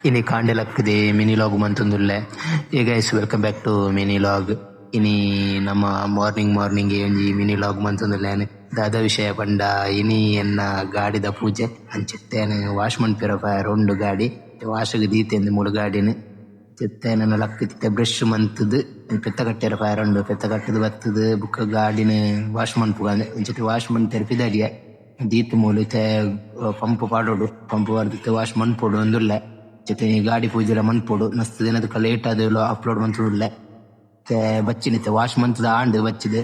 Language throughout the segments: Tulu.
ಇನಿ ಕಾಂಡೆ ಲಕ್ಕುದೆ ಮಿನಿ ಲಾಗ್ ಮಂತೊಂದುಲ್ಲೆ. Hey guys, welcome back to mini vlog. ಇನಿ ನಮ ಮಾರ್ನಿಂಗ್ ಮಾರ್ನಿಂಗ್ ಒಂಜಿ ಮಿನಿ ಲಾಗ್ ಮಂತೊಂದುಲ್ಲೆ ಯಾನ್. ದಾದ ವಿಷಯ ಪಂಡ ಇನಿ ಎನ್ನ ಗಾಡಿದ ಪೂಜೆ ಅಂಚಿತ್ತೆ ಯಾನ್ ವಾಶ್ ಮನ್ಪೆರೆ ಪೋಯೆರೆ ಉಂಡು ಗಾಡಿ ವಾಶ್ ಗ್ ದೀತೆಂದ್ ಮೂಲು ಗಾಡಿನ್. ಇತ್ತೆ ನನ ಲಕ್ಕುದು ಇತ್ತೆ ಬ್ರಶ್ ಮಂತುದು ಪೆತ್ತ ಕಟ್ಟೆರೆ ಪೋಯೆರೆ ಉಂಡು. ಪೆತ್ತ ಕಟ್ಟುದು ಬತ್ತುದು ಬೊಕ ಗಾಡಿನ್ ವಾಶ್ ಮನ್ಪುಗ ಇಂಚಿತಿ ವಾಶ್ ಮಂತೆರೆ ಪಿದಡಿಯೆ ದೀತೆ ಮೂಲು ಇತ್ತೆ ಪಂಪ್ ಪಾಡೊಡು ಪಂಪ್ ಪಾಡ್ದ್ ಇತ್ತೆ ವಾಶ್ ಮನ್ಪೊಡು ಇಂದುಲ್ಲೆ ಇತ್ತೆ ಗಾಡಿ ಪೂಜೆಲ ಮನ್ಪೊಡು ಮಸ್ತ್ ದಿನದಕ ಲೇಟ್ ಆದ್ ಅಪ್ಲೋಡ್ ಮಂತೊಂದುಲ್ಲೆ. ಇತ್ತೆ ಬಚ್ಚಿನ ಇತ್ತೆ ವಾಶ್ ಮಂತುದು ಆಂಡ್ ಬಚ್ಚಿದ್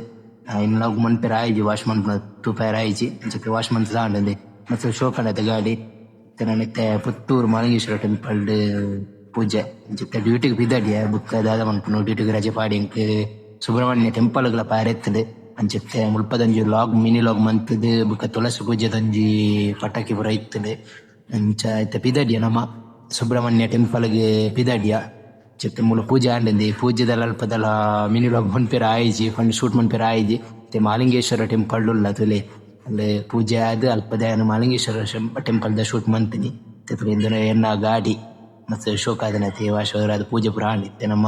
ಇನಿ ಲಾಗ್ ಮನ್ಪೆರೆ ಆಯಿಜಿ ವಾಶ್ ಮನ್ಪುನ ತೂಪೆರೆ ಆಯಿಜಿ ಅಂಚ ವಾಶ್ ಮಂತುದು ಆಂಡ್ ಉಂದೆ ಮಸ್ತ್ ಶೋಕ್ ಆಂಡ್ ಅತೆ ಗಾಡಿ. ಇತ್ತೆ ನನ ಇತ್ತೆ ಪುತ್ತೂರು ಮಾಲಿಂಗೇಶ್ವರ ಟೆಂಪಲ್ ಡ್ ಪೂಜೆ ಇಂಚಿತ್ತೆ ಡ್ಯೂಟಿ ಗ್ ಪಿದಡಿಯೆ ಬೊಕ ದಾದ ಮನ್ಪುನು ಡ್ಯೂಟಿ ಗ್ ರಜೆ ಪಾಡಿ ಎಂಕ್ ಸುಬ್ರಹ್ಮಣ್ಯ ಟೆಂಪಲ್ ಗ್ಲಾ ಪೋಯೆರೆ ಇತ್ತುಂಡು. ಅಂಚಿತ್ತೆ ಮುಲ್ಪದ ಒಂಜಿ ಲಾಗ್ ಮಿನಿ ಲಾಗ್ ಮಂತುದು ಬೊಕ ತುಳಸಿ ಪೂಜೆದ ಒಂಜಿ ಪಟಾಕಿ ಪೂರ ಇತ್ತುಂಡು. ಅಂಚ ಇತ್ತೆ ಪಿದಡಿಯ ನಮ ಸುಬ್ರಹ್ಮಣ್ಯ ಟೆಂಪಲ್ ಗ್ ಪಿದಡಿಯ. ಇಂಚಿತ್ತೆ ಮೂಲು ಪೂಜೆ ಆಂಡ್ ಇಂದೇ ಪೂಜೆದ ಅಲ್ಪದಲ ಮಿನಿ ಲಾಗ್ ಮನ್ಪೆರೆ ಆಯಿಜಿ ಪಂಡ ಶೂಟ್ ಮನ್ಪೆರೆ ಆಯಿಜಿ. ಇತ್ತೆ ಮಾಲಿಂಗೇಶ್ವರ ಟೆಂಪಲ್ ಡ್ ಉಲ್ಲ ತೂಲೆ ಅಲ್ಲ್ ಪೂಜೆ ಆದ್ ಅಲ್ಪದ ಯಾನ್ ಮಾಲಿಂಗೇಶ್ವರ ಟೆಂಪಲ್ ದ ಶೂಟ್ ಮಂತಿನಿ. ಇತ್ತೆ ಉಂದು ಎನ್ನ ಗಾಡಿ ಮಸ್ತ್ ಶೋಕ್ ಆತಿನತೆ ವಾಶ್ ಆದ್ ಪೂಜೆ ಪೂರ ಆಂಡ್ ಇತ್ತೆ ನಮ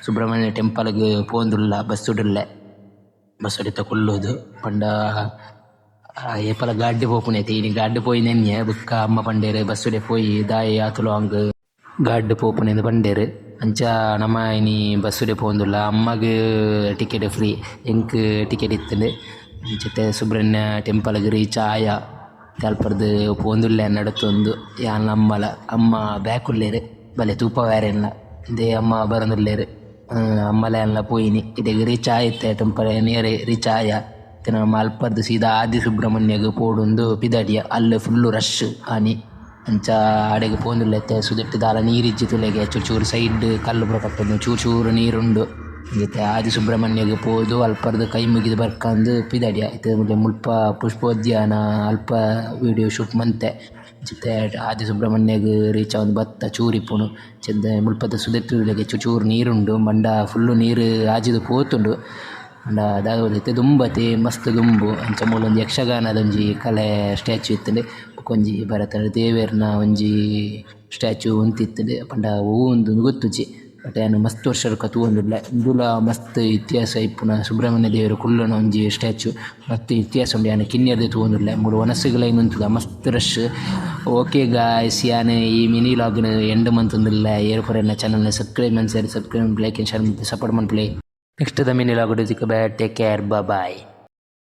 ಸುಬ್ರಹ್ಮಣ್ಯ ಟೆಂಪಲ್ ಗ್ ಪೋವೊಂದುಲ್ಲ ಬಸ್ಸ್ ಡ್ ಉಲ್ಲೆ. ಬಸ್ಸ್ ಡ್ ಇತ್ತೆ ಕುಲ್ಲುದು ಪಂಡ ಏಪಲ ಗಾಡಿ ಪೋಪುನೆ ಇನಿ ಗಾಡಿ ಪೋಯಿನ ಎನ್ನಿಯೆ ಬೊಕ್ಕ ಅಮ್ಮ ಪಂಡೆರ್ ಬಸ್ಸ್ ಡೆ ಪೋಯಿ ದಾಯೆ ಆತ್ ಲಾಂಗ್ ಗಾಡಿ ಪೋಪುನೆ ಪಂಡೆರ್. ಅಂಚ ನಮ ಇನಿ ಬಸ್ಸ್ ಡೆ ಪೋವೊಂದುಲ್ಲ ಅಮ್ಮಗ್ ಟಿಕೆಟ್ ಫ್ರೀ ಎಂಕ್ ಟಿಕೆಟ್ ಇತ್ತುಂಡು. ಅಂಚ ಇತ್ತೆ ಸುಬ್ರಹ್ಮಣ್ಯ ಟೆಂಪಲ್ ಗ್ ರೀಚ್ ಆಯ ಅಲ್ಪರ್ದ್ ಪೋವೊಂದುಲ್ಲೆ ನಡತೊಂದು ಯಾನ್ಲ ಅಮ್ಮಲ ಅಮ್ಮ ಬ್ಯಾಕ್ ಉಲ್ಲೆರ್ ಬಲೆ ತೂಪಾವೆರ್ ಎನ್ನ ಇಂದೇ ಅಮ್ಮ ಬರೊಂದುಲ್ಲೆರ್ ಅಮ್ಮಲ ಯಾನ್ಲ ಪೋಯಿನಿ ಇಡೆಗ್ ರೀಚ್ ಆಯ ಇತ್ತೆ ಟೆಂಪಲ್ ನಿಯರ್ ರೀಚ್ ಆಯ. ಇತ್ತೆ ನಮ ಅಲ್ಪರ್ದ್ ಸೀದಾ ಆದಿ ಸುಬ್ರಹ್ಮಣ್ಯಗ್ ಪೋವೊಡುಂದು ಪಿದಡಿಯ ಅಲ್ಲ್ ಫುಲ್ಲ್ ರಶ್ ಆನಿ ಅಂಚ ಅಡೆಗ್ ಪೋವೊಂದುಲ್ಲೆ ಇತ್ತೆ ಸುದೆಟ್ ದಾಲ ನೀರ್ ಇಜ್ಜಿ ತೂಲೆಗೆ ಚೂರು ಚೂರು ಸೈಡ್ ಕಲ್ಲ್ ಪೂರ ಕಟ್ಟೊಂದು ಚೂರು ಚೂರು ನೀರ್ ಉಂಡು. ಇತ್ತೆ ಆದಿ ಸುಬ್ರಹ್ಮಣ್ಯಗ್ ಪೋದು ಅಲ್ಪರ್ದ್ ಕೈ ಮುಗಿದ್ ಬರ್ಕಂದ್ ಪಿದಡಿಯ ಇತ್ತೆ ಮುಲ್ಪ ಪುಷ್ಪೋದ್ಯಾನ ಅಲ್ಪ ವೀಡಿಯೊ ಶೂಟ್ ಮಂತೆ ಇತ್ತೆ ಆದಿ ಸುಬ್ರಹ್ಮಣ್ಯಗ್ ರೀಚ್ ಆವೊಂದು ಬತ್ತ ಚೂರು ಇಪ್ಪುನು ಮುಲ್ಪದ ಸುದೆಟ್ ತೂಲೆಗೆ ಚೂರು ಚೂರು ನೀರ್ ಉಂಡು ಪಂಡ ಫುಲ್ಲ್ ನೀರ್ ಆಜಿದ್ ಪೋತುಂಡು. ಪಂಡ ದಾದ ಇತ್ತೆ ದುಂಬತೆ ಮಸ್ತ್ ದುಂಬು ಅಂಚ ಮೂಲೊಂಜಿ ಯಕ್ಷಗಾನದ ಒಂಜಿ ಕಲೆ ಸ್ಟ್ಯಾಚ್ಯೂ ಇತ್ತುಂಡು ಬೊಕೊಂಜಿ ಭರತ ದೇವೆರ್ನ ಒಂಜಿ ಸ್ಟ್ಯಾಚ್ಯೂ ಉಂತಿತ್ತುಂಡು ಪಂಡ ಒವು ಇಂದ್ ಗೊತ್ತುಜಿ ಬಟ್ ಯಾನ್ ಮಸ್ತ್ ವರ್ಷ ತೂವೊಂದುಲ್ಲೆ ಉಂದುಲ ಮಸ್ತ್ ಇತಿಹಾಸ ಇಪ್ಪುನ ಸುಬ್ರಹ್ಮಣ್ಯ ದೇವೆರ್ ಕುಲ್ಲುನ ಒಂಜಿ ಸ್ಟ್ಯಾಚ್ಯೂ ಮಸ್ತ್ ಇತಿಹಾಸ ಉಂಡು ಯಾನ್ ಕಿನ್ಯರ್ದೆ ತೂವೊಂದುಲ್ಲೆ ಮೂಲು ವನಸುಗ್ ಲೈನ್ ಉಂತುದ ಮಸ್ತ್ ರಶ್. ಓಕೆ ಗಾಯ್ಸ್, ಯಾನ್ ಈ ಮಿನಿ ಲಾಗ್ ನ್ ಎಂಡ್ ಮಂತೊಂದುಲ್ಲೆ. ಏರ್ ಪೂರ ಎನ್ನ ಚಾನಲ್ ನ್ ಸಬ್ಸ್ಕ್ರೈಬ್ ಮನ್ಸೆರ್ ಸಬ್ಸ್ಕ್ರೈಬ್ ಲೈಕ್ ಅಂಡ್ ಶೇರ್ ಸಪೋರ್ಟ್ ಮನ್ಪುಲೆ. ನೆಕ್ಸ್ಟ್ ದ ಮಿನಿ ಲಾಗ್ ಡ್ ತಿಕ್ಕುವೆ. Take care, bye.